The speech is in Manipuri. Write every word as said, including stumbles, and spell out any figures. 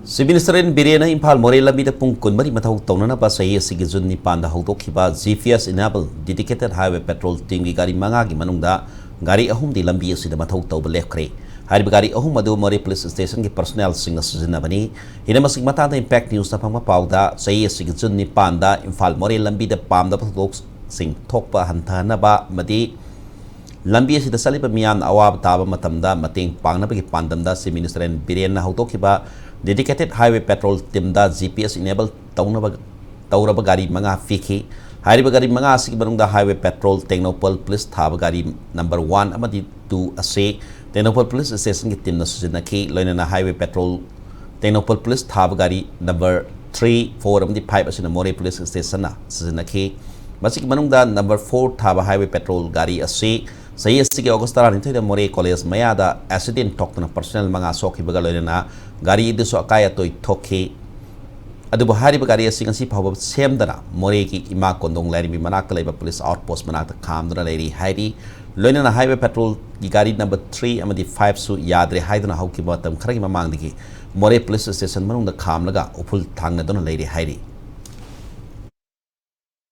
ꯆꯤꯐ ꯃꯤꯅꯤꯁꯇꯔ ꯑꯦꯟ ꯕꯤꯔꯦꯟꯅ ꯏꯝꯐꯥꯜ ꯃꯣꯔꯦ ꯂꯝꯕꯤꯗ ꯄꯨꯡ ꯀꯨꯟꯃꯔꯤ ꯃꯊꯧ ꯇꯧꯅꯅꯕ ꯆꯍꯤ ꯑꯁꯤꯒꯤ ꯖꯨꯟ ꯅꯤꯄꯥꯟꯗ ꯍꯧꯗꯣꯛꯈꯤꯕ G P S enabled dedicated highway patrol teamꯒꯤ ꯒꯥꯔꯤ ꯃꯉꯥꯒꯤ ꯃꯅꯨꯡꯗ ꯒꯥꯔꯤ ꯑꯍꯨꯝꯗꯤ ꯂꯝꯕꯤ ꯑꯁꯤꯗ ꯃꯊꯧ ꯇꯧꯕ ꯂꯦꯞꯈ꯭ꯔꯦ꯫ ꯍꯥꯏꯔꯤꯕ ꯒꯥꯔꯤ ꯑꯍꯨꯝ ꯑꯗꯨ ꯃꯣꯔꯦ ꯄꯨꯂꯤꯁ ꯁ꯭ꯇꯦꯁꯟꯒꯤ ꯄꯔꯁꯣꯅꯦꯜꯁꯤꯡꯅ ꯁꯤꯖꯤꯟꯅꯕꯅꯤ꯫ ꯍꯤꯔꯝ ꯑꯁꯤꯒꯤ ꯃꯇꯥꯡꯗ Impact Newsꯅ ꯐꯪꯕ ꯄꯥꯎꯗ, ꯆꯍꯤ ꯑꯁꯤꯒꯤ ꯖꯨꯟ ꯅꯤꯄꯥꯟꯗ ꯏꯝꯐꯥꯜ ꯃꯣꯔꯦ ꯂꯝꯕꯤꯗ ꯄꯥꯝꯗꯕ ꯊꯧꯗꯣꯛꯁꯤꯡ ꯊꯣꯛꯄ ꯍꯟꯊꯍꯟꯅꯕ ꯑꯃꯗꯤ ꯂꯝꯕꯤ ꯑꯁꯤꯗ ꯆꯠꯂꯤꯕ ꯃꯤꯌꯥꯝꯅ ꯑꯋꯥꯕ ꯇꯥꯕ ꯃꯇꯝꯗ ꯃꯇꯦꯡ ꯄꯥꯡꯅꯕꯒꯤ ꯄꯥꯟꯗꯝꯗ ꯆꯤꯐ ꯃꯤꯅꯤꯁꯇꯔ ꯑꯦꯟ ꯕꯤꯔꯦꯟꯅ ꯍꯧꯗꯣꯛꯈꯤꯕ dedicated highway patrol teamꯗ G P S enabled ꯇꯧꯅꯕ, ꯇꯧꯔꯕ ꯒꯥꯔꯤ ꯃꯉꯥ ꯄꯤꯈꯤ꯫ ꯍꯥꯏꯔꯤꯕ ꯒꯥꯔꯤ ꯃꯉꯥ ꯑꯁꯤꯒꯤ ꯃꯅꯨꯡꯗ highway patrol ꯇꯦꯡꯅꯧꯄꯜ ꯄꯨꯂꯤꯁ ꯊꯥꯕ ꯒꯥꯔꯤ number one ꯑꯃꯗꯤ two ꯑꯁꯤ ꯇꯦꯡꯅꯧꯄꯜ ꯄꯨꯂꯤꯁ ꯁ꯭ꯇꯦꯁꯟꯒꯤ ꯇꯤꯝꯅ ꯁꯤꯖꯤꯟꯅꯈꯤ꯫ ꯂꯣꯏꯅꯅ highway patrol ꯇꯦꯡꯅꯧꯄꯜ ꯄꯨꯂꯤꯁ ꯊꯥꯕ ꯒꯥꯔꯤ number three, four ꯑꯃꯗꯤ five ꯑꯁꯤꯅ ꯃꯣꯔꯦ ꯄꯨꯂꯤꯁ ꯁ꯭ꯇꯦꯁꯟꯅ ꯁꯤꯖꯤꯟꯅꯈꯤ꯫ ꯃꯁꯤꯒꯤ ꯃꯅꯨꯡꯗ number four ꯊꯥꯕ highway patrol ꯒꯥꯔꯤ ꯑꯁꯤ ꯆꯍꯤ ꯑꯁꯤꯒꯤ ꯑꯣꯒꯁ ꯇꯔꯥꯅꯤꯊꯣꯏꯗ ꯃꯣꯔꯦ ꯀꯣꯂꯦꯖ ꯃꯌꯥꯗ accident ꯊꯣꯛꯇꯨꯅ ꯄꯔꯁꯣꯅꯦꯜ ꯃꯉꯥ ꯁꯣꯛꯈꯤꯕꯒ ꯂꯣꯏꯅꯅ ꯒꯥꯔꯤ ꯑꯗꯨꯁꯨ ꯑꯀꯥꯏ ꯑꯇꯣꯏ ꯊꯣꯛꯈꯤ꯫ ꯑꯗꯨꯕꯨ ꯍꯥꯏꯔꯤꯕ ꯒꯥꯔꯤ ꯑꯁꯤ ꯉꯁꯤ ꯐꯥꯎꯕ ꯁꯦꯝꯗꯅ ꯃꯣꯔꯦꯒꯤ ꯏꯃꯥ ꯀꯣꯟꯗꯣꯡ ꯂꯥꯏꯔꯦꯝꯕꯤ ꯃꯅꯥꯛꯇ ꯂꯩꯕ ꯄꯨꯂꯤꯁ ꯑꯥꯎꯠ ꯄꯣꯁ ꯃꯅꯥꯛꯇ ꯈꯥꯝꯗꯨꯅ ꯂꯩꯔꯤ ꯍꯥꯏꯔꯤ꯫ ꯂꯣꯏꯅꯅ highway patrolꯒꯤ ꯒꯥꯔꯤ number three ꯑꯃꯗꯤ fiveꯁꯨ ꯌꯥꯗ꯭ꯔꯦ ꯍꯥꯏꯗꯨꯅ ꯍꯧꯈꯤꯕ ꯃꯇꯝ ꯈꯔꯒꯤ ꯃꯃꯥꯡꯗꯒꯤ ꯃꯣꯔꯦ ꯄꯨꯂꯤꯁ ꯁ꯭ꯇꯦꯁꯟ ꯃꯅꯨꯡꯗ ꯈꯥꯝꯂꯒ ꯎꯐꯨꯜ ꯊꯥꯡꯅꯗꯨꯅ ꯂꯩꯔꯤ ꯍꯥꯏꯔꯤ꯫